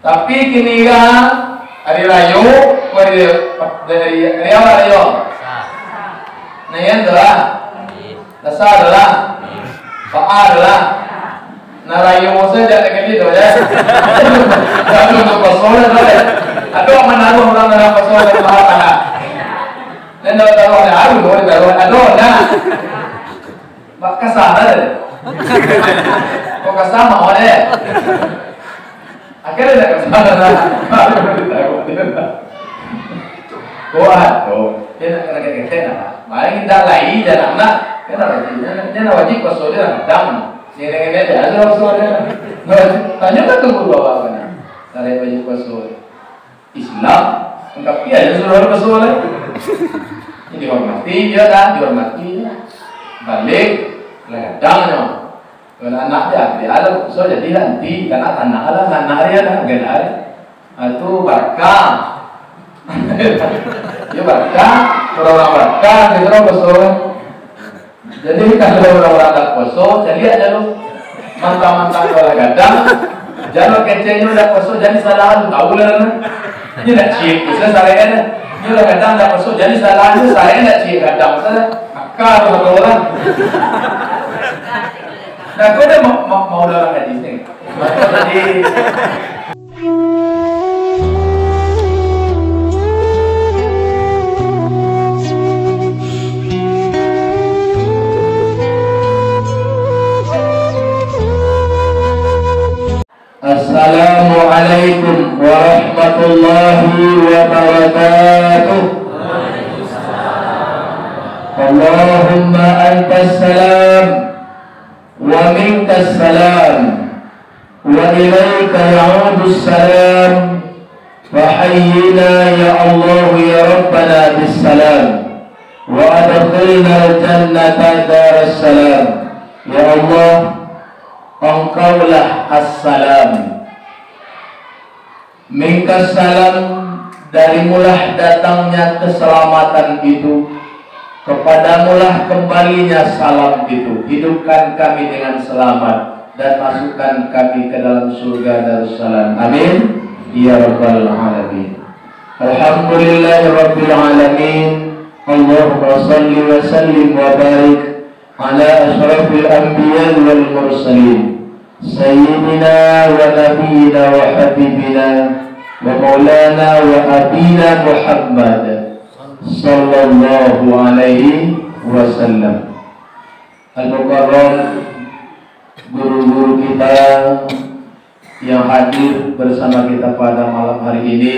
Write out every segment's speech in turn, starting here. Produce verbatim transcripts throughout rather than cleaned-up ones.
Tapi kini kan hari rayo, hari, hari, hari awak rayo. Nah, yang tu lah. Dasar tu lah. Baal lah. Nah, rayo saja dengan itu ya. Lalu tu pasal tu ya. Aduh, manaruh orang dalam pasal tu mahal lah. Dan dah taruh ada aru, dah taruh ada dah. Bak kasar dah. Kok kasar mau deh. Akhirnya dah kasar dah. Kuat tu. Dia nak kena kena kena. Main dah lai jalan nak. Kena wajib. Dia nak wajib pasal dia nak datang. Dia kena kena dia ada pasal dia. Tanya kan tu guru awak kan. Dari wajib pasal. Islam, angkapi aja suruh baso lai. Ini dihormati, dia dah dihormati. Balik, lah gadang nyo. Kalau anak dia, dia lah, so jadi nanti, karena tanah lah, tanah dia lah, gadai. Ah, tu barkah. Dia barkah, orang-orang barkah, dia orang baso. Jadi, kalau urang-urang ndak puaso, caliak jan lu. Mantang-mantang tu lah gadang, jan lu kecek nyo ndak puaso, jan disalahan, tahu lah. Nyo ndak ciek, bisa sarek kan. Nyo lah gadang ndak puaso, jan disalahan, nyo sarek ndak ciek gadang sajo. Akal tu kata urang. Nah, kau dah mau, mau, mau lah hadis ni. Jadi, Assalamualaikum warahmatullahi wabarakatuh. Allahumma antas salam wa minkas salam. Wa ilaika ya'udus salam, fa hayyina ya Allah ya Rabbana bis salam, wa adkhilnal jannata daras salam. Ya Allah, Engkaulah Assalam. Minkas salam, darimulah datangnya keselamatan itu. Kepadamulah kembalinya salam itu. Hidupkan kami dengan selamat dan masukkan kami ke dalam surga Darussalam. Amin. Ya Rabbal Alamin. Alhamdulillahirabbil Alamin. Allahumma salli wa sallim wa barik ala asyrafil anbiya wal mursalin. Sayyidina wa nabiyina wa habibina wa maulana wa abina Muhammad sallallahu alaihi wasallam. Al-Mukarram, guru-guru kita yang hadir bersama kita pada malam hari ini,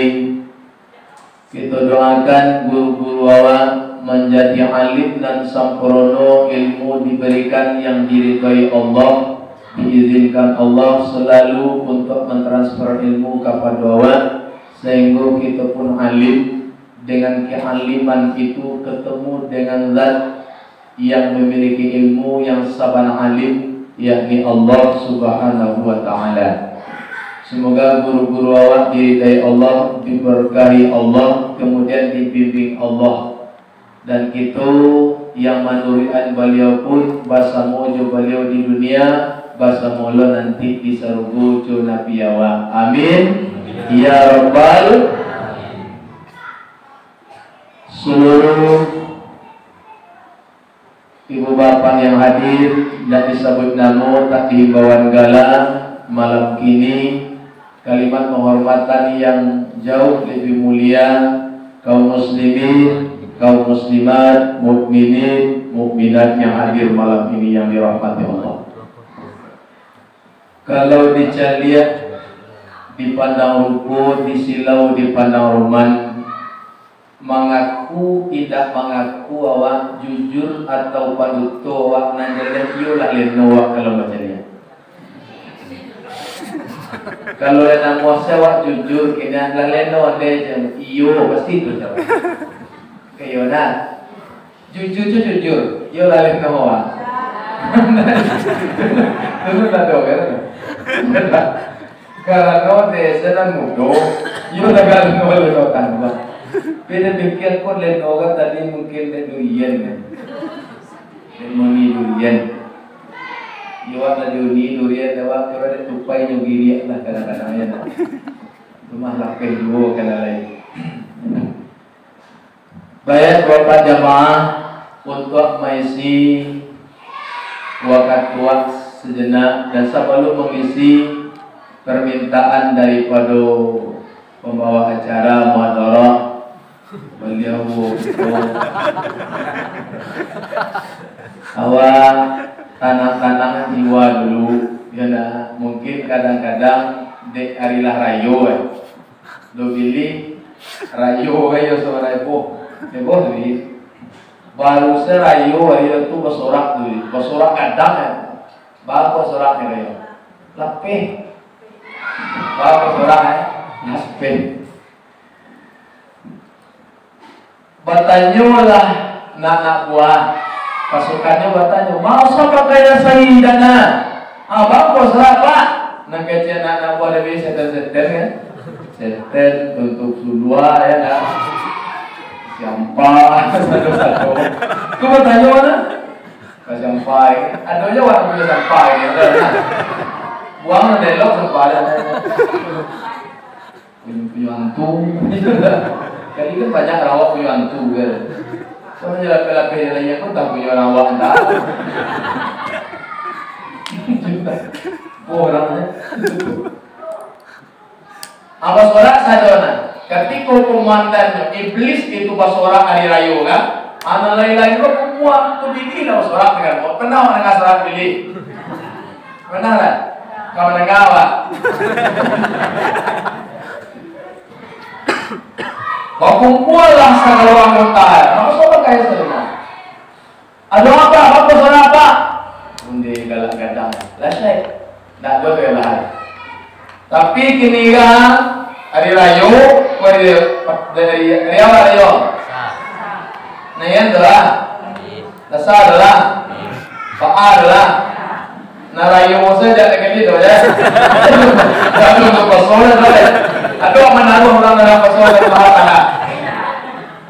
kito doakan guru-guru awak manjadi alim nan sampurno, ilmu diberikan yang diridhoi Allah, diizinkan Allah selalu untuk mentransfer ilmu kapado awak, sahinggo kito pun alim. Dengan kealiman itu ketemu dengan Zat yang memiliki ilmu yang sabana alim, yakni Allah Subhanahu wa Ta'ala. Semoga guru-guru awak diridai Allah, diberkahi Allah, kemudian dibimbing Allah. Dan kito yang manuruikan baliau pun basamo jo baliau di dunia, basamo lo nanti di sarugo jo Nabi awak. Amin. Ya Rabbal. Seluruh ibu bapak yang hadir, indak disabuik namo, tak diimbauan gala, malam kini kalimat penghormatan yang jauh lebih mulia, kaum muslimin, kaum muslimat, mukminin, mukminat yang hadir malam ini yang dirahmati Allah. Kalau dicaliak, dipandang rupo, disilau, dipandang roman, mangaku indak mangaku awak, jujur atau paduto awak, nan jaleh iyo lah leno awak kalau bacaliak. Kalau lah namuah se awak jujur, kini lah leno ande jan iyo, pasti itu jawab. Iyo nah. Jujur tu jujur, iyo lah leh kawan. Dulu lah doh kan. Karano desa nan mudo, iyo lah kan leno tambah. Beda pikir ko leno kan tadi mungkin dek durian kan. Dek moni durian. Iyo lah duni durian, awak kira dek tupai jo giriak lah kadang-kadang ya. Rumah lapeh juo ka lalai. Banyak bapak jamaah untuk maisi wakatu sajenak, dan sabalum mangisi permintaan daripado pambawa acara muhadarah, baliau awak tanang-tanang jiwa dulu, ya ndak? Mungkin kadang-kadang dek ari lah rayo, eh. Dok bilih rayo, rayo suara heboh. Heboh tu, Bi. Baru se rayo, rayo tu basorak tu, Bi. Basorak gadang, eh. Bapo sorak ni, rayo? Lapeh. Bapo sorak, eh? Lapeh. Batanyolah anak-anak buah pasukannyo, batanyo, "Ma usah pakai nasi, Dana?" "Ah, bapo sorak, Pak?" Nan kecek anak-anak buah dari setan-setan, kan? Setan, tuntuk sulua, ya, kan? Siampa, sado-sado. Tu batanyo mah. Ka siampa, kan? Ado juo urang punyo siampa, kan? Buang elok siampa, kan? Punyo, punyo antu. Jadi kan banyak rawak punyo antu, kan. Kalau nyo lapeh-lapeh lain, kan tak punyo rawak, tak. Oh, orangnya. Apa sorak sajo nah. Katiko kumandannyo, iblis itu basorak ari rayo, kan. Anak lain-lain tu kumpuang, tu bilih lah basorak, kan. Pernah mandanga sorak bilih? Pernah lah? Ka mandanga, Pak? Bakumpualah sagalo anggota. Mako, sorak kaya sadonyo. "Ado apa? Apo sorak, Pak?" Onde galak gadang. Lah, Syekh. Ndak ado tu lah. Tapi kini kan, ari rayo, ari, ari, ari awak rayo. Nah, iyo tu lah. Rasa tu lah. Paa tu lah. Nah, rayo se jak lagi tu, ya. Lalu tu pasal tu, ya. Ado manaruah urang dalam pasal tu, mahal tanah.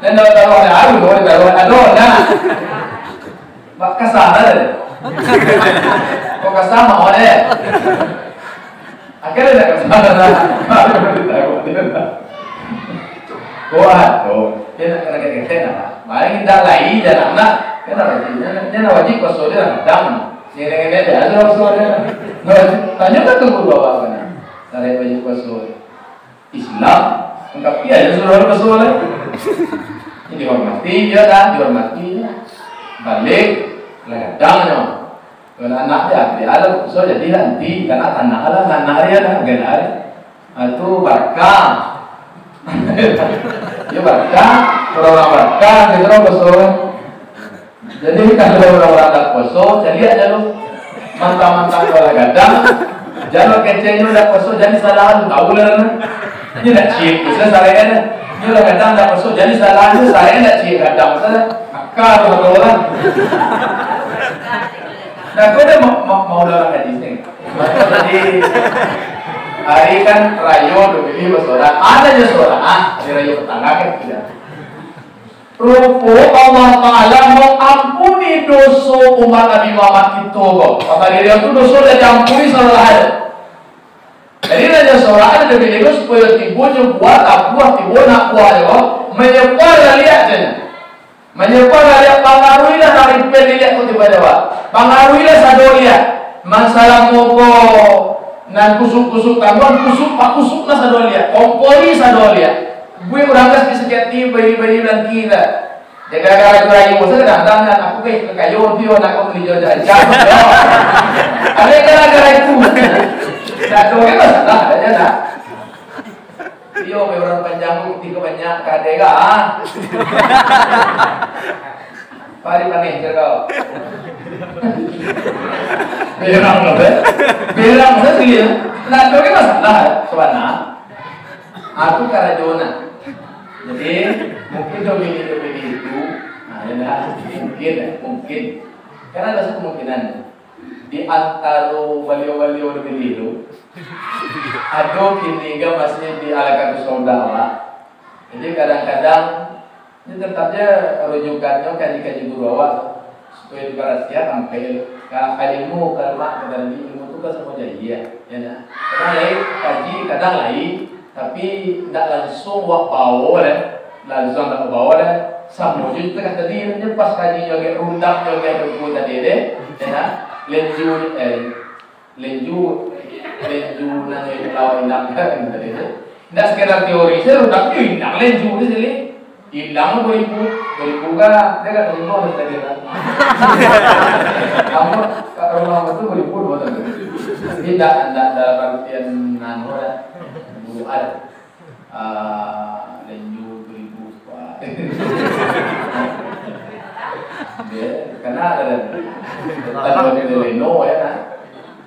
Dan dalam taruah ni, aduh, boleh taruah, aduh, nah. Bak kasar lah dia. Kok kasar, mau deh. Akhirnya dah kasar lah. Kuat tu. Dia nak kena kena lah. Main dah lai jalan nak. Kena wajib. Dia nak wajib pasal dia nak datang. Dia dengan dia ada pasal dia. Wajib. Tanya kan tu guru awak kan. Dari wajib pasal. Islam, angkap dia aja suruh baso lah. Ini dihormati, dia dah dihormati. Balik, lah gadang nyo. Kalau anak dia, dia lah, so jadi nanti, karena tanah lah, anak dia lah, gadang. Ah, tu barkah. Dia barkah, orang-orang barkah, gitu lah, baso. Jadi, kalau urang-urang ndak puaso, caliak jan lu. Mantang-mantang kau lah gadang, jan lu kecek nyo ndak puaso, jan disalahan, tahu lah, nah. Nyo ndak ciek tu, sa-, sarek kan. Nyo lah gadang ndak puaso, jan disalahan, nyo sarek ndak ciek gadang, sa-, akal tu kata urang. Nah, kau dah mau, mau, mau dalam hadis ni. Jadi, hari kan rayo, dua bini basorak. Ada je sorak, ah, hari rayo petang kan, tidak. Rupo Allah Ta'ala mangampuni doso umat Nabi Muhammad kito ko. Pangarian tu doso lah diampuni, salah ado. Jadi, raja sorak ado di bini ko, supayo tibo nyo buah, tabuah, tibo nak buah nyo ko, manyebar lah liak je. Manyebar lah liak, pangaruilah dari pen liak ko tibo Jawa. Pangaruilah sado liak. Masalah moko nan kusuk-kusuk tangguang, kusuk, pakusuk lah sado liak. Kompori sado liak. Buih urang gas di sakati, bayi-bayi nanti lah. Jaga-jaga rayu-rayu, masa kadang-kadang nak aku, eh, kakayo tu yo, nak kau beli jual jajan, yo. Ada gara-gara itu. Nak tu kan masalah, ada je nak. Iyo, biar urang panjang tu, tiga banyak, kadai ga, ah. Pari paneh, jaga. Berang lah, eh. Berang lah, sih, ya. Nak tu kan masalah, sabana. Aku karajo nak. Jadi, mungkin domini-domini itu, nah, ya dah, mungkin, ya, mungkin. Karena ada satu kemungkinan. Di antaro baliau-baliau domini itu, ado kini ga masih di alakatu sauda lah. Jadi, kadang-kadang, ini tetap je rujukannya kaji-kaji guru awak, supaya juga rahasia sampai ka ilmu, ka ilmu, ka ilmu tu kan semua jahil, ya, ya, nah. Kadang lain kaji, kadang lain. Tapi ndak langsuang wak bao deh, langsuang ndak bao deh. Samo jo tangah tadi, nyo pas kaji nyo agak rundak, nyo agak duku tadi deh, ya nah. Lenju, eh, lenju, lenju nan lawak inang kan tadi deh. Ndak sekedar teori sajo, rundak jo inang lenju di sini. Ilang baribu, baribu kan, dia kan rumah sudah dia kan. Kamu kat rumah tu baribu dua tadi. Tidak, tidak dalam artian anu lah. Buat. Ah, lenju baribu. Wah. Dia kena ada. Kalau dia leno ya nah.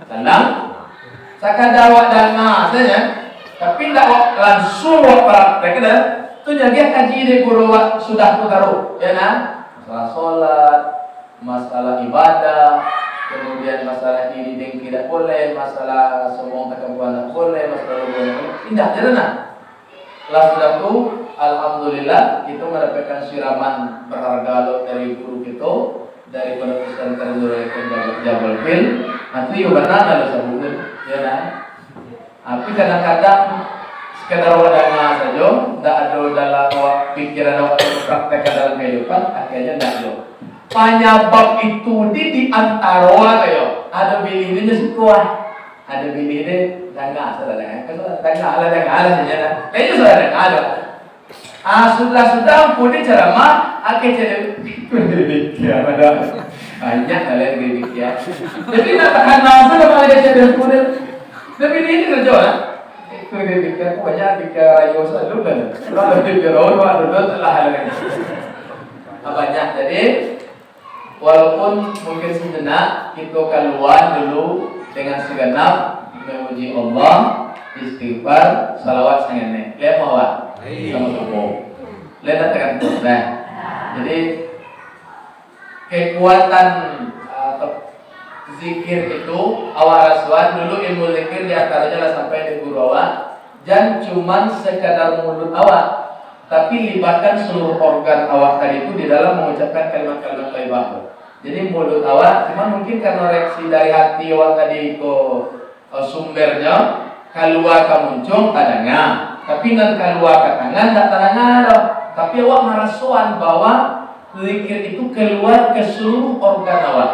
Sanang. Sakadar awak danga sajo, tapi indak awak langsuang awak praktek dah. Tu nyo agiah kaji dek guru awak sudah tu taruih, ya nah. Masalah solat, masalah ibadah, kemudian masalah iri dengki dak boleh, masalah sombong takabua dak boleh, masalah lupa dak boleh. Indak je nah. Lah sudah tu, alhamdulillah, kito mandapekkan siraman barharga lo dari guru kito, dari Pondok Pesantren Nurul Yakin Jabal, Jabal Fil. Nah, tu iyo bana lah sabuik tu, ya nah. Tapi kadang-kadang sekadar awak danga sajo, ndak ado dalam awak pikiran awak tu praktekkan dalam kehidupan, akhirnyo ndak ado. Panyabab itu di, di antaro awak yo, ado bilih inyo suko ah. Ado bilih deh, danga salah danga. Kalau danga lah, danga lah sajo lah. Kayaknya salah danga lah. Ah, sudah-sudah ampun ni ceramah, akhir ceramah. Itu dia mikir, ada. Banyak lah yang dia mikir. Jadi nak takana saja kalau dia jadi ampun dia. Tapi dia ini kerja lah. Itu dia mikir, aku banyak mikir rayo selalu lah. Kalau dia mikir rayo, ada lah lah. Ah, banyak. Jadi, walaupun mungkin sejenak, kito kalua dulu dengan segenap memuji Allah, istighfar, salawat sangenek. Lai amuah, Wak? Lai. Samo-samo. Lai dak takantuak, nah. Jadi, kekuatan, ah, te-, zikir itu, awak rasoan dulu ilmu zikir di antaronyo lah sampai di guru awak, jan cuman sekadar mulut awak, tapi libatkan seluruh organ awak tadi itu di dalam mengucapkan kalimat-kalimat thayyibah tu. Jadi mulut awak, cuman mungkin karena reaksi dari hati awak tadi ko, eh, sumbernyo, kalua ka muncuang tadanga. Tapi nan kalua ka tangan ndak tadanga doh. Tapi awak marasoan bahwa zikir itu kalua ka seluruh organ awak.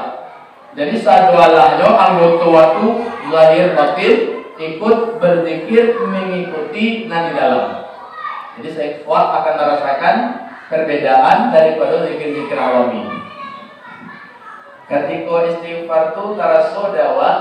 Jadi sadoalahnyo anggoto awak tu zahir batin ikut berzikir mengikuti nan di dalam. Jadi sa-, awak akan marasakan perbedaan daripado zikir-zikir awam ini. Katiko istighfar tu taraso dek awak,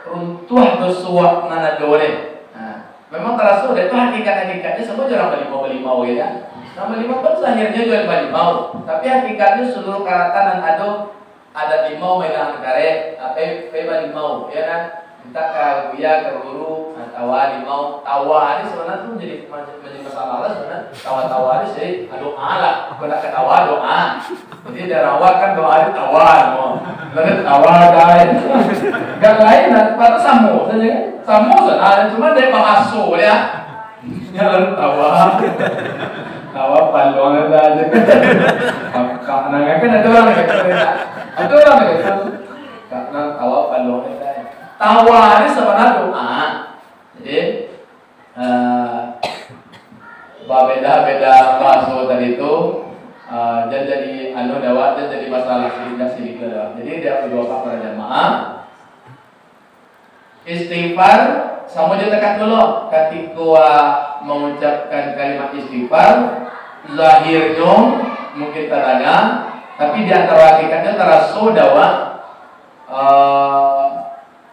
runtuah doso awak nan ado deh. Nah, memang taraso deh tu hakikat-hakikatnyo samo jo urang balimau-balimau, ya kan? Urang balimau kan zahirnyo juo balimau, tapi hakikatnyo seluruh karatan nan ado, adat limau magang karek, apai, apai balimau, ya kan? Mintak ka buya, ka guru, nah, tawa limau. Tawa ni sabananyo tu manjadi, manjadi masalah lah sabananyo. Tawa-tawa ni sajo doa lah. Kok ndak katawa, doa. Jadi, dari awak kan doa ni tawa, no. Lalu tawa, guys. Gak lain lah, kata samo sajo kan? Samo sajo, cuma dari bahaso, ya. Ya, lalu tawa. Tawa paluang ada aja. Kak, nah, kan ada orang kata, ada orang kata, "Kak, nah, tawa paluang ada." Tawa ni sabananyo doa. Jadi, eh, babeda-beda bahaso tadi tu, eh, jan jadi anu dek awak, jan jadi masalah silik-silik lah dek awak. Jadi, dek awak para jamaah, istighfar, samo jo takah dulu, katiko, ah, mangucapkan kalimat istighfar, zahirnyo mungkin tadanga, tapi di antaro hakikatnyo taraso dek awak, eh,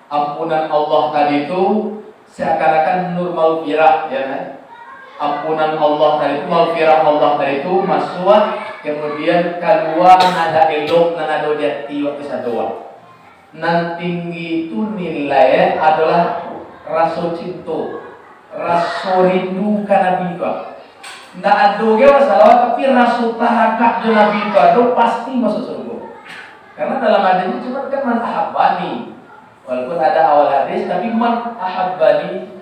ampunan Allah tadi tu seakan-akan nur maghfirah, ya kan? Ampunan Allah tadi tu, maghfirah Allah tadi tu masuak, kemudian kalua nan dak elok nan ado di ati waktu sado. Nan tinggi tu nilai adolah raso cinto, raso rindu ka Nabi tu. Ndak ado ge masalah, tapi raso tarakak jo Nabi tu ado, pasti masuak surga. Karena dalam hadis ni cuma kan, "Man ahabbani." Walaupun ada awal hadis, tapi, "Man ahabbani."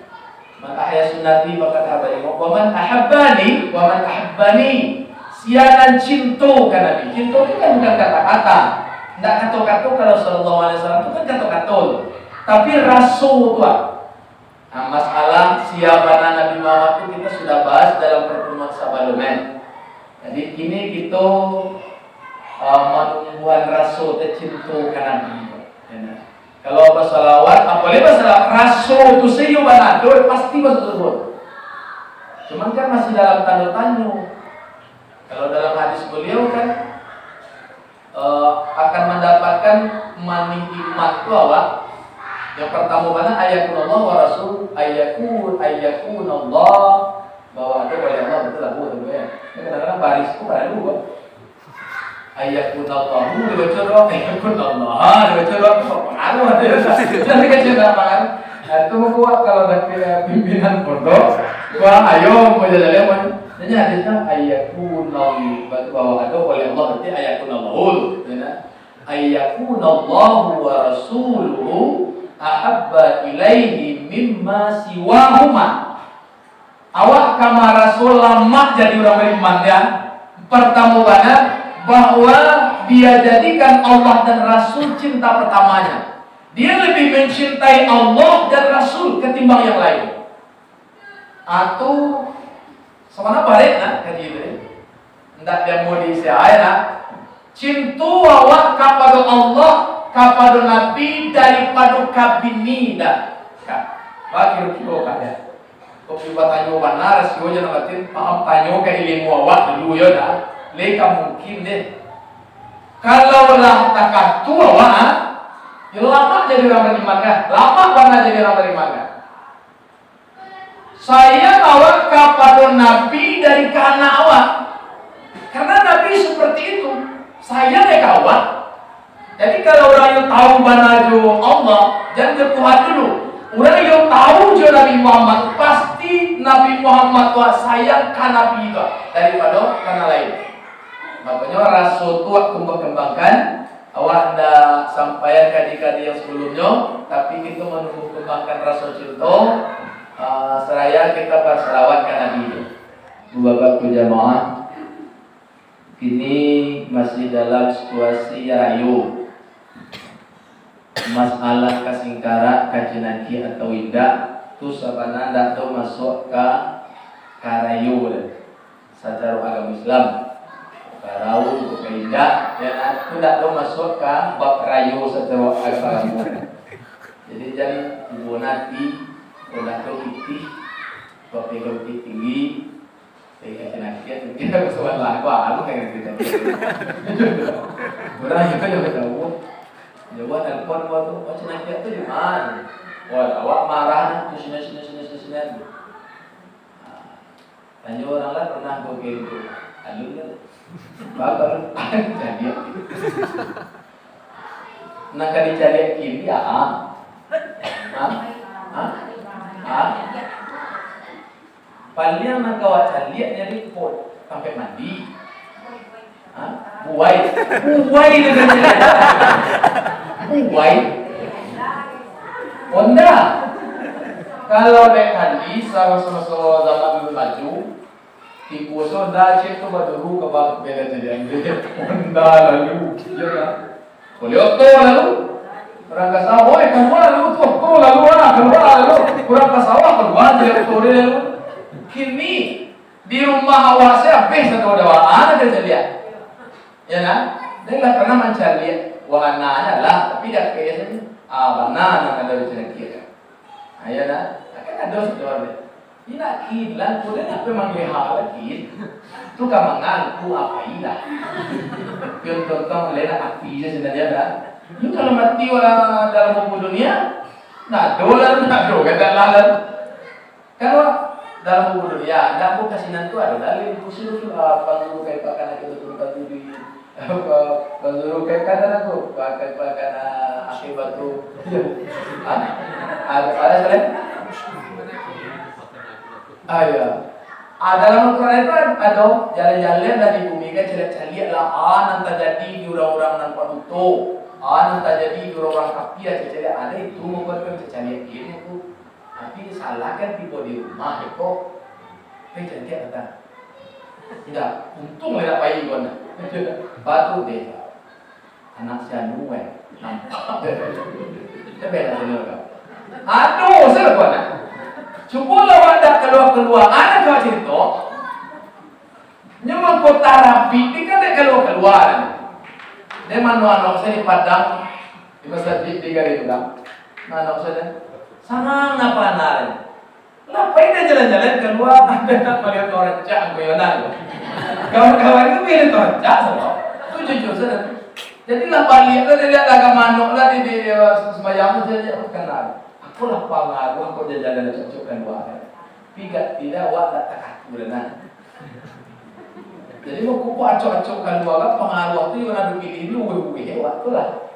Man ahya sunnati faqad ahabbani. Wa man ahabbani, wa man ahabbani. Sia nan cinto ka Nabi. Cinto tu kan bukan kata-kata. Ndak kato-kato, kalau sallallahu alaihi wasallam tu kan kato-kato. Tapi raso tu, ah. Nah, masalah Siapa Nabi Muhammad tu kita sudah bahas dalam pertemuan sabalumnyo. Jadi kini kita uh, manumbuhan raso tacinto ka Nabi. Ya, nah. Kalau basalawat, apalagi basalawat, raso tu sajo bana tu pasti masuk surga. Cuman kan masih dalam tanda tanyo. Kalau dalam hadis beliau kan eh, akan mendapatkan manih iman tu awak. Yang pertama bana, ayakun Allah wa rasul, ayakun, ayakun Allah, bahwa ada oleh Allah, betul lah, bukan tu ya. Ini kadang-kadang baris tu pada dulu kan. Ayakun Allah, dibaca doa, ayakun Allah, dibaca doa, apa pengaruh ada ya? Jadi kecil apa kan? Nah, itu membuat kalau ada pimpinan pondok, wah, ayo, mau jalan-jalan, jadi hadisnya, ayakun Allah, bahwa ada oleh Allah, berarti ayakun Allah, gitu ya. Ayakun Allah wa rasuluhu ahabba ilaihi mimma siwahuma. Awak ka maraso lamak jadi urang bariman, ya. Partamo bana, bahwa dia jadikan Allah dan Rasul cinta pertamanya. Dia lebih mencintai Allah dan Rasul ketimbang yang lain. Atau, sabana barek nah, kaji tu, eh. Ndak diambo di isi aia, nah. Cinto awak kapado Allah, kapado Nabi, daripado ka bini, dah. Ka, bagi rugi kok, ya. Kok cuba tanyo bana, rasio jo nak batin, paham tanyo ka ilmu awak dulu, yo, dah. Lai ka mungkin, deh. Kalau lah takah tu awak, ha? Yo, lamak jadi urang bariman, kan? Lamak bana jadi urang bariman, kan? Sayang awak kapado Nabi dari ka anak awak. Karena Nabi seperti itu. Sayang dek ka awak. Jadi, kalau urang yang tahu bana jo Allah, jan jo Tuhan dulu. Urang yang tahu jo Nabi Muhammad, pasti Nabi Muhammad tu sayang ka Nabi tu daripado ka nan lain. Makonyo, raso tu awak kembang-kembangkan. Awak ndak sampaian kaji-kaji yang sebelumnyo, tapi kito manumbuah kembangkan raso cinto, ah, saraya kito basalawat ka Nabi tu. Bapak-bapak jamaah, kini masih dalam situasi rayo. Masalah ka singkarak, ka cinakiak atau indak, tu sabana ndak do masuak ka, ka rayo tu. Sacaro agamo Islam. Ka rayo, ka indak, ya, tu ndak do masuak ka bab rayo sacaro agamo. Jadi, jan ibo nati, ndak do pitih, bab tinggi, eh, ka cinakiak, mungkin aku salah, aku anu dengan kita. Urang itu yang tahu. Jawab telepon kau tu, "Oh, cinakiak tu di mana?" "Oh, awak marah nah, tu sini, sini, sini, sini, sini." Tanyo urang lah pernah kau kirim tu. Alun kan? Bapak lu, caliak. Nak ka dicaliak kini, ya, ah. Ha? Ha? Ha? Paliang nan ka awak caliak nyari pot tampek mandi. Ha? Buai. Buai nan ka dicaliak. Buai. Honda. Kalau dek Handi, sama-sama zaman dulu maju, tipu so Honda cek tu baduru ka bang beda jadi Handi. Honda lalu, iya kan? Boleh oto lalu. Urang ka sawah, "Oi, kalua lalu tu, oto lalu lah, kalua lalu." Urang ka sawah, kalua jadi oto dia lalu. Kini, di rumah awak se habis satu dawaan aja caliak. Ya nah? Dia lah pernah mancaliak wahananya lah, tapi dah kaya saja. Ah, bana nan ado di caliak. Ah, ya nah? Kan ado satu orang dia. Indak kilan, kau dah nak manggil hal lagi. Tu ka mangaku apai lah. Pion tontong lena api je sebenarnya dah. Ni kalau mati wa dalam buku dunia, nado lah, nado kata lah. Kalau dalam buku dunia, ndak buka sinan tu ado dalil khusus, ah, pangguru kai pakana kita tu, pangguru di, apa, pangguru kai pakana tu, pakai pakana akhir batu. Hah? Ada, ada selain? Ah, iya. Ah, dalam Al-Quran itu ado, jalan-jalan lah di bumi kan, caliak-caliak lah, ah, nan tajadi di urang-urang nan paduto, ah, nan tajadi di urang-urang kafir, caliak-caliak, ada itu, bukan caliak gini tu. Tapi salah kan tibo di rumah, ya kok. Tapi caliak kata, "Indak, untung lah dak pai ko nah." Batu deh. Anak si anu, eh. Nampak. Tapi anak si anu, kan? Aduh, saya lupa, nak. Cubolah Kalua-kalua, ado tu carito. Nyo mangko tarabik ni kan dek kalua-kalua. Dek mano anok sayo di Padang, di masajik di Galeh Tulang. Manok sayo, sanang napa anari. Lah pai dek jalan-jalan kalua, ado nak malihat rancak angku Yona tu. Kawan-kawan tu malihat rancak samo. Tu jujur sajo. Jadi lah baliak lah, dilihat lah ka manok lah di, di, eh, sumbayang tu, jadi, "Oh, kanai. Aku lah pangaruah kok jalan-jalan cocok kalua." Pigak tidak, awak tak takatu dah nah. Jadi, kok acok-acok kalua lah, pangaruah tu yang ado pilih ni, uweh-uweh, awak tu lah.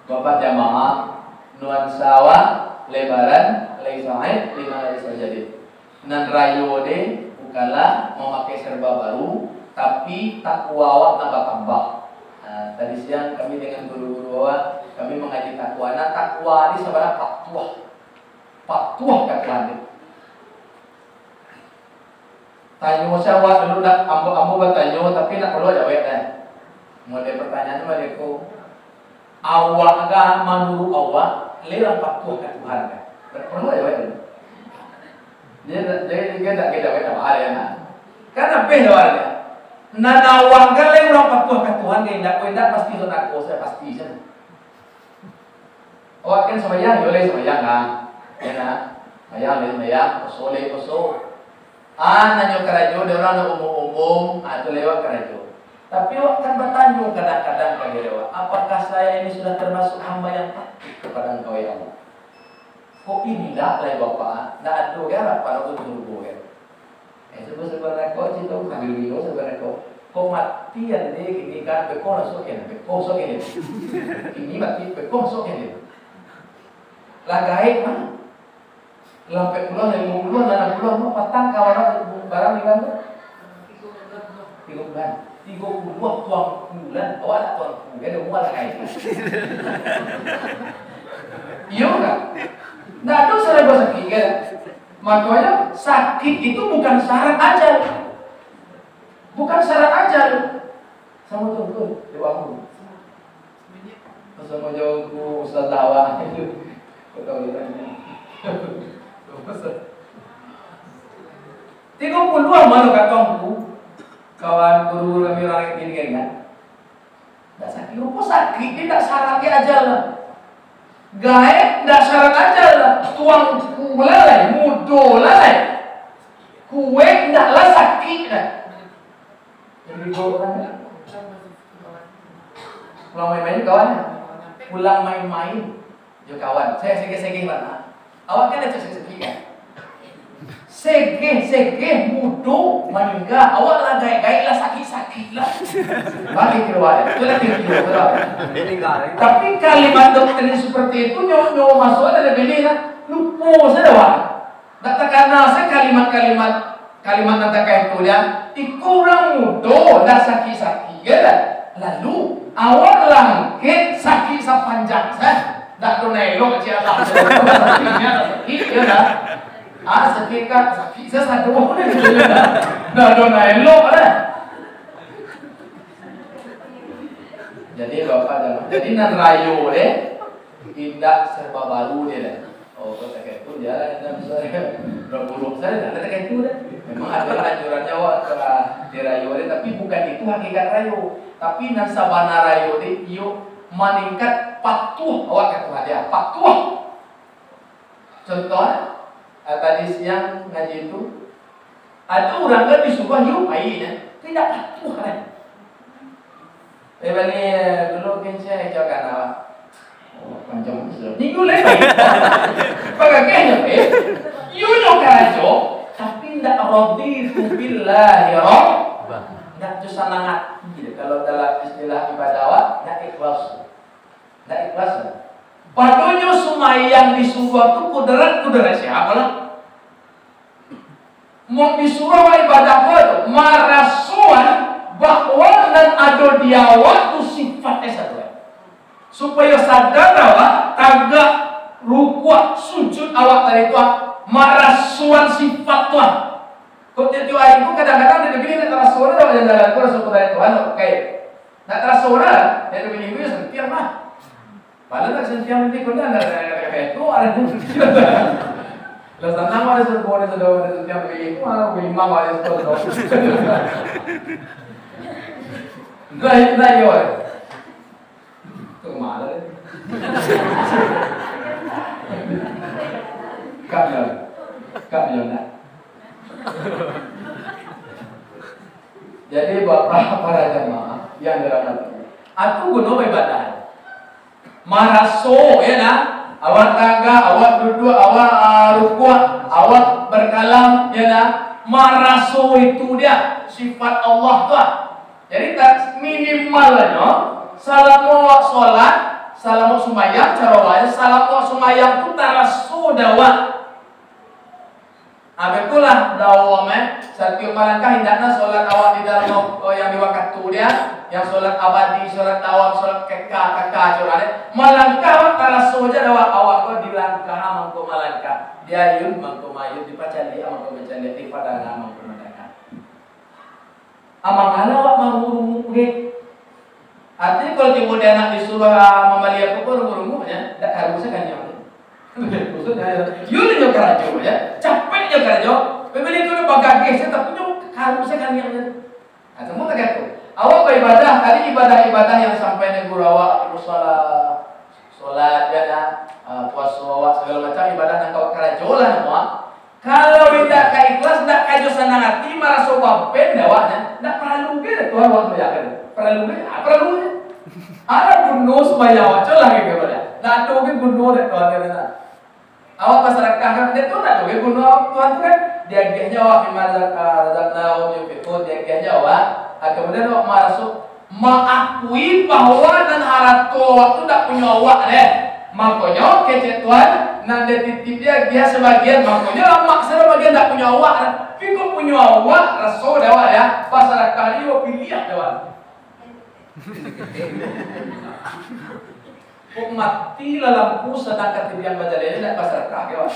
Bapak jamaah, nuansa awak lebaran, lai sahaik, lima hari saja deh. Nan rayo deh, bukanlah mamakai serba baru, tapi takwa awak nak batambah. Nah, tadi siang kami dengan guru-guru awak, kami mangaji takwa. Nah, takwa ni sabananyo patuah. Patuah ka Tuhan deh. Tanyo se awak dulu dak, ambo, ambo batanyo, tapi ndak paralu jawek deh. Model pertanyaan tu model ko, awak ka manuruik awak, lai urang patuah ka Tuhan ka? Ndak paralu jawek dulu. Jadi, jadi, jadi dak ka jawek dak bahaya nah. Kan abih jawek deh. Nan awak ka lai urang patuah ka Tuhan ka, indak ko indak, pasti surga, pasti se. Awak kan sumbayang, yo lai sumbayang kan. Ya nak? Sumbayang, lai sumbayang, poso, lai poso. Ah, nan nyo karajo dek urang nan umum-umum, ah, tu lewat karajo. Tapi awak kan batanyo kadang-kadang ka diri awak, "Apakah saya ini sudah termasuk hamba yang patuh kepada Engkau, ya Allah?" Kok indak lai, Bapak? Ndak ado kan harapan awak tu di surga kan? Eh, cubo sabananyo, carito kami dulu, sabananyo. Kok mati ande kini kan, beko masuak kini, beko masuak kini. Kini mati, beko masuak kini. Lah gaek mah. Lah ampek puluah, limo puluah, anam puluah, mah patang kawan barang di mana? Tigo bulan. Tigo puluah tuangku lah. Awak nak tuangku, kan? Umua lah gaek. Iyo kan? Ndak ado salah basakik, kan? Makanya, sakik itu bukan syarat ajal. Bukan syarat ajal. Samo tu, betul. Jawab aku. Samo jawab aku, Ustaz Dawa. Kau tahu ya? Tigo puluah mano katong tu. Kawan guru kami urang ini kan. Ndak sakik, rupo sakik, dia ndak syarat dia ajal lah. Gaek ndak syarat ajal lah. Tuangku lah lai, mudo lah lai. Kuek ndak lah sakik lah. Jadi, kau kan? Pulang main-main, kawan. Pulang main-main. Jo kawan, sayo segeh-segeh bana. Awak kan ado sakik-sakik kan? Segeh-segeh mudo maningga, awak lah gaek-gaek lah sakik-sakik lah. Baliak kalua, itu lah tipu, betul tak? Tapi kalimat doktrin seperti itu nyo, nyo masuak dalam diri lah. Lupo sajo awak. Ndak takana se kalimat-kalimat, kalimat nan takah itu dia. Iko urang mudo, ndak sakik-sakik, ya dah. Lalu, awak langkek sakik sapanjang se. Ndak ado nan elok, cik Allah. Sakiknyo, sakik, ya dah. Ah, sakik ka, sakik se sado. Ndak ado nan elok dah. Jadi, Bapak jamaah, jadi nan rayo deh, indak serba baru deh dah. Oh, kok takah itu, dia lah, kita bisa, berburuk saja, dah takah itu dah. Memang ado lah anjuran nyo awak ka di rayo deh, tapi bukan itu hakikat rayo. Tapi nan sabana rayo deh, iyo maningkat patuah awak ka Tuhan dia, patuah. Contoh, eh, tadi siang ngaji tu, ado urang kan disuruah, "Yu, pai," nyo. Indak patuah, kan? Eh, bali, eh, dulu kan saya ajakan awak. Oh, panjang tu sudah. Minggu lain, pai. Pagagai nyo, eh. Yu nyo karajo, tapi indak raditu billahi rabb. Indak tu sanang ati. Kalau dalam istilah ibadah awak, indak ikhlas. Ndak ikhlas lah. Padonyo sumayang di surau tu kudrat, kudrat siapo lah? Mau di surau ibadah ko tu, marasoan bahwa nan ado di awak tu sifatnyo satu. Supayo sadar awak, tagak, rukuak, sujud awak tadi tu, ah, marasoan sifat tu, ah. Kok tiap-tiap hari tu kadang-kadang di negeri nak taraso dah, jalan-jalan ko raso kudrat Tuhan, oke. Nak taraso dah, ya, dua minggu ya santiang lah. Padahal nak santiang nanti kau dah, dah, dah, dah, dah, tu ada. Lah sanang ado surgo ni, sudah ado setiap hari itu, ah, lima hari itu, sudah. Lah, lah, iyo, eh. Tu malu, eh. Kak Yon. Kak Yon, nak. Jadi, Bapak para jamaah yang dirahmati, atu guno baibadah. Maraso, ya nah, awak tagak, awak duduak, awak, ah, rukuak, awak berkalam, ya nah, maraso itu dia sifat Allah tu, ah. Jadi, tak, minimalnyo, salamo awak solat, salamo sumbayang, caro awaknyo, salamo awak sumbayang tu taraso dek awak. Ah, betul lah, dalam, eh, satiok malangkah, indaknyo solat awak di dalam, oh, yang di wakatu dia, yang solat abadi, solat dawam, solat keka, keka, solat, eh. Malangkah awak taraso je awak, awak ko dilangkah mangko malangkah, diayun mangko mayun, dipacaliak mangko macaliak, dipadangan mangko madangan. Amang alah awak marunguk-runguk ge. Artinyo, kalau tibo di anak disuruah, ah, mambali apo ko, runguk-runguk, nyo, dak karu sakaniang tu. Maksudnyo, yo, inyo karajo, yo. Capek inyo karajo. Pambali tu lah bagageh, tapi inyo karu sakaniang tu. Nah, samo tak tu. Awak baibadah, tadi ibadah-ibadah yang sampai nyo guru awak, terus salat, salat, yo dah, ah, puaso awak, sagalo macam ibadah nan awak karajo lah namo, ah. Kalau indak ka ikhlas, indak ka jo sanang ati, maraso baben dek awaknyo, indak paralu ge dek Tuhan awak sumbayang. Paralu ge? Ah, paralu ge. Alah guno sumbayang awak, colah ge, kalau dah. Indak ado ge guno dek Tuhan, kan? Awak basadakah kan, dek tu indak ado ge guno Tuhan tu kan. Diagiahnyo awak mimma razaq-, ah, razaqnahum yunfiqun, diagiahnyo awak. Ah, kamudian awak maraso maakui bahwa nan harato awak tu dak punyo awak deh. Makonyo, kecek Tuhan, nan dititip dia, dia sebagian, makonyo lamak sabagian dak punyo awak deh. Tapi kok punyo awak, raso dek awak ya, pasadakah dia, piliah dek awak. Kok mati lah lampu, sadangkan tibiang bajalan, indak pasadakah ke awak?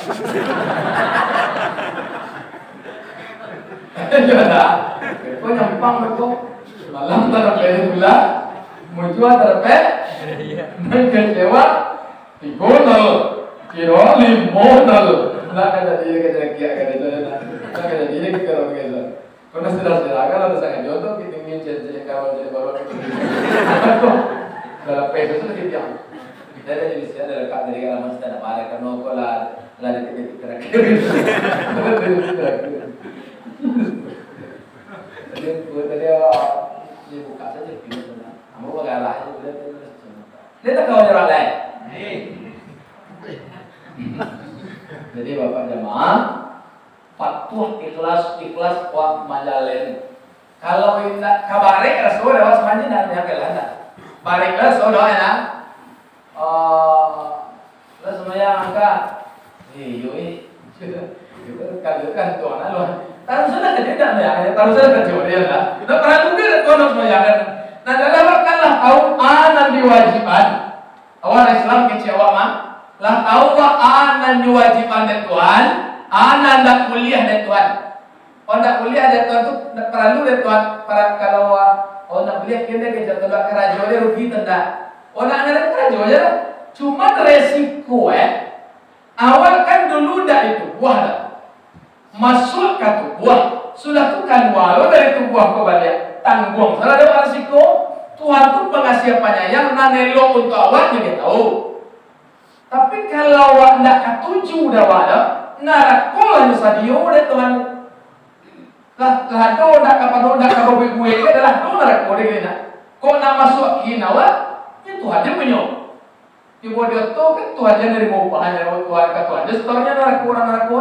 Iyo dah. Ko nyampang ko. Malam tarapek bulan, mujua tarapek, nan kecewa, tigo nol, kiro limo nol. Lah ka jadi, ka jadi, ka jadi, lah ka jadi, ka jadi. Ko nan sudah-sudah, kan, lah sangajo tu, kito ingin cek-cek kawan cek baru. Dalam peso tu kito yang. Kita dah jadi siap, dah lekat dari alamat sudah, dah marah, kan, no, ko lah, lah detik-detik terakhir. Detik terakhir. Jadi, buat tadi, ah, dia buka saja, dia tu, nah. Kamu bagalah aja, dia tu, dia tu. Dia tak kawan orang lain. Jadi, Bapak jamaah, patuah, ikhlas, ikhlas, kuat, manjalin. Kalau indak, ka barek raso dah, awak sumbanjik, nah, yang kalah dah. Barek raso dah, ya, nah. Oh, lah sumbayang angka. Eh, iyo, eh. Itu kan, itu kan tuan Allah. Taruih sajo ka dia, dah, ya. Taruih sajo ka dia, dah. Dah paralu dia, dah, tuan sumbayang, kan. Nah, dalam kalah tahu, ah, nan diwajiban. Awak Islam kecek awak mah, lah tahu awak a nan diwajiban dek Tuhan, a nan ndak buliah dek Tuhan. Oh, ndak buliah dek Tuhan tu, ndak paralu dek Tuhan, para kalau, oh, ndak buliah, kena kecek Tuhan, ndak karajo dia rugi tu ndak. Oh, ndak ada karajo je lah. Cuma resiko, eh, awak kan dulu ndak ditubuah dah. Masuak ka tubuah, sudah tu kalua lo dari tubuah ko baliak. Tangguang salah dek awak risiko. Tuhan tu pangasih panyayang, nan elok untuak awak nyo dia tahu. Tapi kalau awak ndak katuju dek awak tu, narako lah nyo sadio dek Tuhan. Lah, lah ado ndak ka pado, ndak ka babuek-buek, dah lah ado narako dek kini nak. Kok nak masuak kin awak, yo Tuhan je punyo. Tibo di oto kan Tuhan jan narimo upahnyo, Tuhan ka Tuhan jan setornyo narako, urang narako.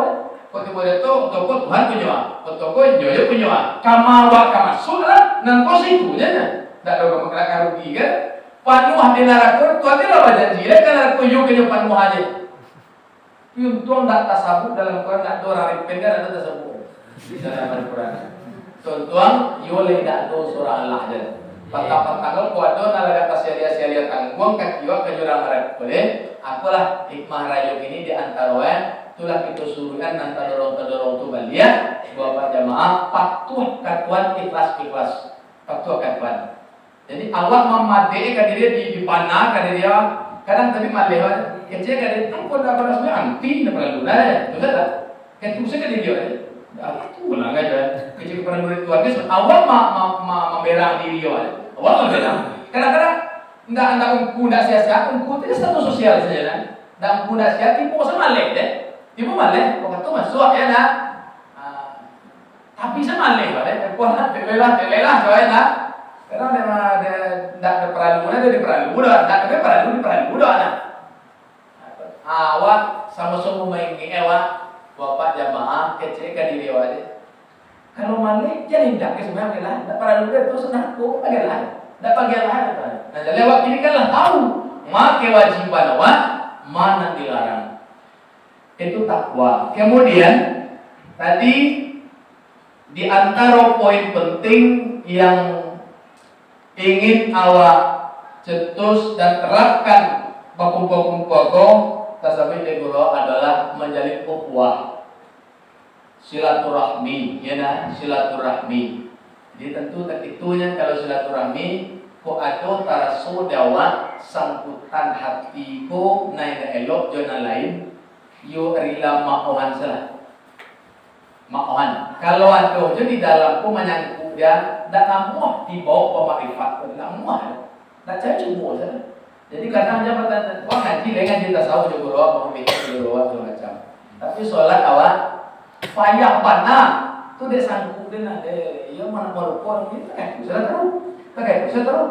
Kok tibo di oto, oto ko Tuhan punyo, oto ko inyo je punyo. Kama awak ka masuak lah, nan ko situ je nyo. Ndak ado ka rugi kan. Panuah di narako, Tuhan tu lah bajanji, kan narako iyo ka inyo panuah aje. Tapi untuang ndak tasabuik dalam Quran, ndak ado urang repen kan, ndak ado tasabuik dalam Al-Quran. Untuang, iyo lai ndak ado surang alah je. Patang-patang ko ado nan lah ka tasialia-sialia tangguang, kaki awak ka jurang narako. Apolah hikmah rayo kini di antaro, eh, itulah kito suruikan nan tadorong-tadorong tu baliak, bapak jamaah, patuah ka Tuhan ikhlas-ikhlas. Patuah ka Tuhan. Jadi, awak mamadek ka diri, di, dipana ka diri awak. Kadang tapi maleh awak, kecek ka diri, ampun lah, pada sebenarnya anti, ndak paralu lah, eh. Betul tak? Itu sajo ka diri awak. Dah, itu lah kan, kan. Kecil kepada murid Tuhan, dia awak ma-, ma-, ma-, mamberang diri awak. Awak mamberang. Kadang-kadang, ndak, ndak ungku, ndak sihat-sihat, ungku tu kan status sosial sajo, kan. Ndak ungku, ndak sihat, tibo samaleh, deh. Tibo maleh, wakatu masuak, ya, dah. Ah, tapi samaleh, deh. Kuat lah, tak lelah, tak lelah, coba, ya, dah. Kadang memang ada, ndak ada paralu, ada diparalu, dah. Ndak ada paralu, diparalu, dah, nah. Awak samo-samo maingek, awak, bapak jamaah, kecek ka diri awak je. Kalau maleh, jan indak ka sumbayang, bagilah. Ndak paralu ka tu, sunat ko, bagilah. Ndak bagilah, kata. Nah, jadi awak kini kan lah tahu, ma kewajiban awak, ma nan dilarang. Itu takwa. Kemudian, tadi di antaro poin penting yang ingin awak cetus dan terapkan bakumpua-kumpua ko, tasabuik dek guru adalah manjalin ukhuwah, silaturahmi, ya nah, silaturahmi. Jadi tentu takitunya kalau silaturahmi, kok ado taraso dek awak sangkutan hati ko nan indak elok jo nan lain, yo rila maohan salah. Maohan. Kalau ado jo di dalam ko manyangkut dia, ndak namuah dibawa pamakrifat tu, ndak namuah. Ndak cari cubo saja. Jadi kadang dia bertanya, "Wah, ngaji lai, ngaji tasawuf jo guru, mau bikin guru, segala macam." Tapi solat awak payah bana. Tu dek sangkut dia nak, eh, iya mana marupo ni, tak kayak tu, salah tahu. Tak kayak tu, salah tahu.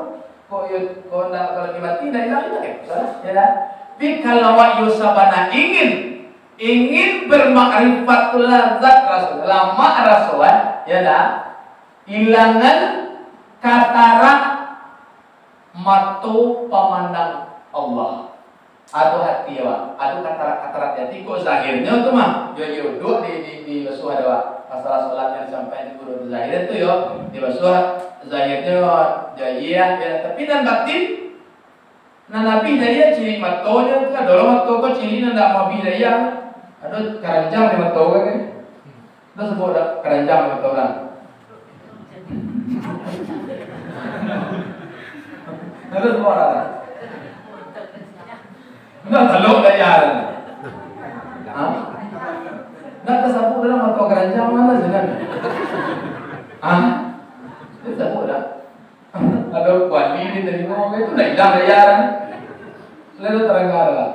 Kok iya, kok ndak, kalau dia mati, ndak hilang, tak kayak tu, salah, ya dah. Tapi kalau awak yo sabana ingin, ingin bermakrifat tu lazat raso, lamak raso, eh, ya dah. Ilangan katarak mato pamandang Allah. Ado hati awak, ado katarak-katarak di hati, kok zahirnyo tu mah, yo, yo, duduak di, di, di basuah ado awak. Masalah solat yang disampaikan di guru tu zahir tu yo, di basuah zahirnyo, yo, iya, ya, tapi nan batin, nan habis dari iya ciri matonyo tu, ado lo mato ko ciri nan ndak habis dari iya, ado karanjang di mato ko kan. Dah sabuik dah karanjang kata urang? Dah sabuik dah? Dah talok daya dah. Ha? Dah tasabuik dalam atau karanjang mana je kan? Ha? Dah sabuik dah? Ado kuali di talingo, itu ndak ilang daya kan? Lalu tarangga lah.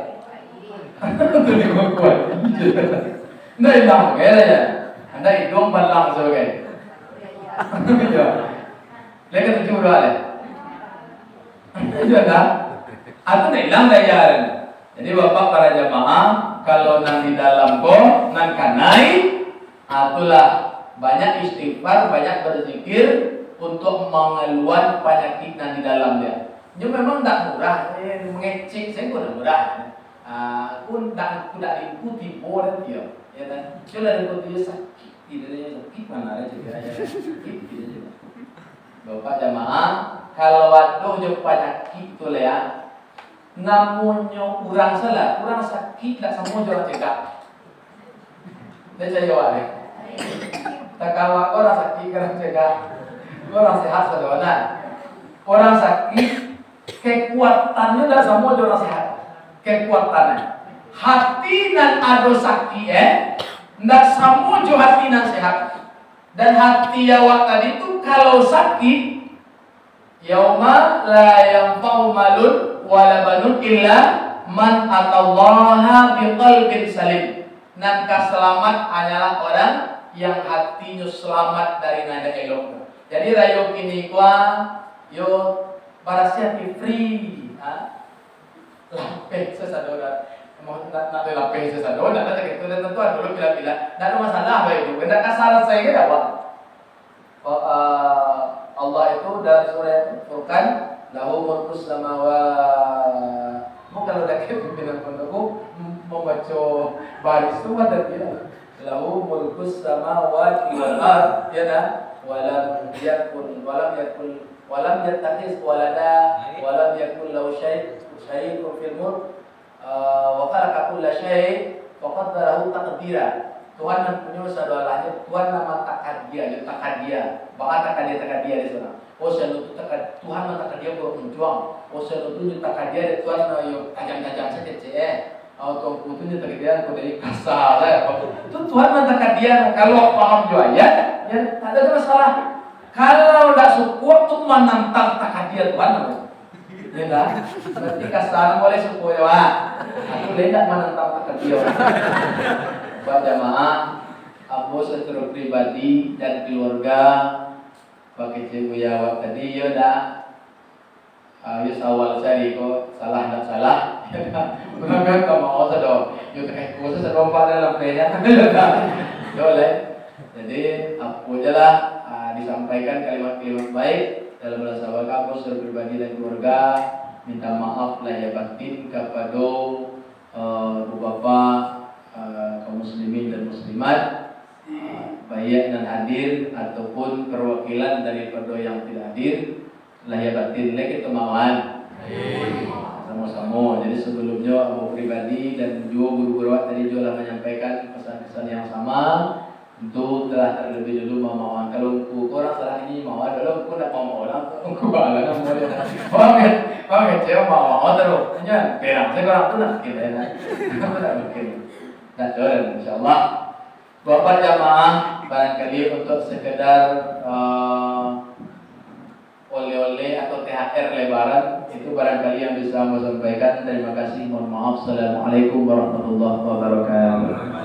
Talingo kuali je. Ndak ilang, kaya daya. Anda hidung balang sabagai. Yo. Lai katuju urang lai. Iyo dah. Atau ndak ilang daya kan? Jadi, Bapak para jamaah, kalau nan di dalam ko, nan kanai, ah, itulah, banyak istighfar, banyak berzikir untuk mangaluan panyakik nan di dalam dia. Nyo memang ndak murah, eh, mangecek, sainggo ndak murah. Ah, pun ndak, ndak diikuti, bodoh dia, ya kan? Cuma diikuti sakit, tidak ada sakit mana ada cerita aja. Sakit, tidak ada. Bapak jamaah, kalau ado jo panyakik tu lah ya, namonyo urang salah, urang sakik ndak samo jo urang cegak. Ndak picayo awak ni. Takawa ko urang sakik, urang cegak. Ko urang sehat sajo, nah. Urang sakik, kekuatannyo ndak samo jo urang sehat. Kekuatannyo. Hati nan ado sakik, eh, ndak samo jo hati nan sehat. Dan hati awak tadi tu kalau sakik, "Yauma la yanfa'u malun wala banun illa man atallaha biqalbin salim." Nan ka salamat hanyalah orang yang hatinyo salamat dari nan indak elok. Jadi, rayo kini ko, yo, barasiah ati, free, ha? Lapeh sasado dah. Mau nak, nak lapeh sasado, nak kata gitu, dan tentu ado lo pila-pila. Ndak ado masalah, baik tu. Ndak ka salasai ka dek awak. Oh, eh, Allah itu dalam surah Furqan, "Lahu mulkus samawat." Bukan lo dakek pimpinan pondok ko, m-, mambaco baris tu ada dia. "Lahu mulkus samawati wal ard." Ya dah. "Walam yakun, walam yakun, walam yattakhidz walada, walam yakun lahu syai-, syarikun fil mulk." Ah, "Wa khalaqa kulla syai' fa qaddarahu taqdira." Tuhan nan punyo sadolahnyo, Tuhan nan mantakadia, jo takadia. Baa takadia-takadia di sinan. Oh, sianu tu takad-, Tuhan nan takadia buruak muncuang. Oh, sianu tu jo takadia dek Tuhan, eh, yo tajam-tajam sajo, cek, eh. Atau putuhnya takadian, kok dari kasar lah. Tu Tuhan nan takadian. Kalau paham jo ayat, ya, tak ada masalah. Kalau ndak suko tu manantang takadian Tuhan. Ya kan? Berarti kasar boleh suko ya, Pak. Aku boleh ndak manantang takadian. Buat jamaah, ambo secara pribadi dan keluarga, pakai cewek awak tadi, ya dah. Ah, yo sawal cari ko, salah ndak salah. Urang kan ka maoh sado. Yo takah iko sado pak dalam penya. Yo lah. Jadi, apo je lah, ah, disampaikan kalimat-kalimat baik dalam bahasa Batak, apo secara pribadi dan keluarga, minta maaf lahir batin kapado, eh, ibu bapa, eh, kaum muslimin dan muslimat, eh, baik nan hadir ataupun perwakilan daripada yang tidak hadir. Lahir batin lai kito maohan. Samo-samo. Jadi, sebelumnyo, ambo pribadi dan juo guru-guru awak tadi juo lah manyampaikan pesan-pesan yang sama. Tentu telah terlebih dahulu mamaohan. Kalau ungku ko urang salah ni maohan, kalau ungku ndak maohan, ungku bala namo dia. Paham kan? Paham kan? Cewek maohan terus. Jangan perang. Saya kurang tu nak mungkin, ya. Aku tak mungkin. Ndak ada, insyaallah. Bapak jamaah, barangkali untuk sekedar, eh, oleh-oleh atau T H R Lebaran, itu barangkali yang bisa ambo sampaikan. Terima kasih, mohon maaf. Assalamualaikum warahmatullahi wabarakatuh.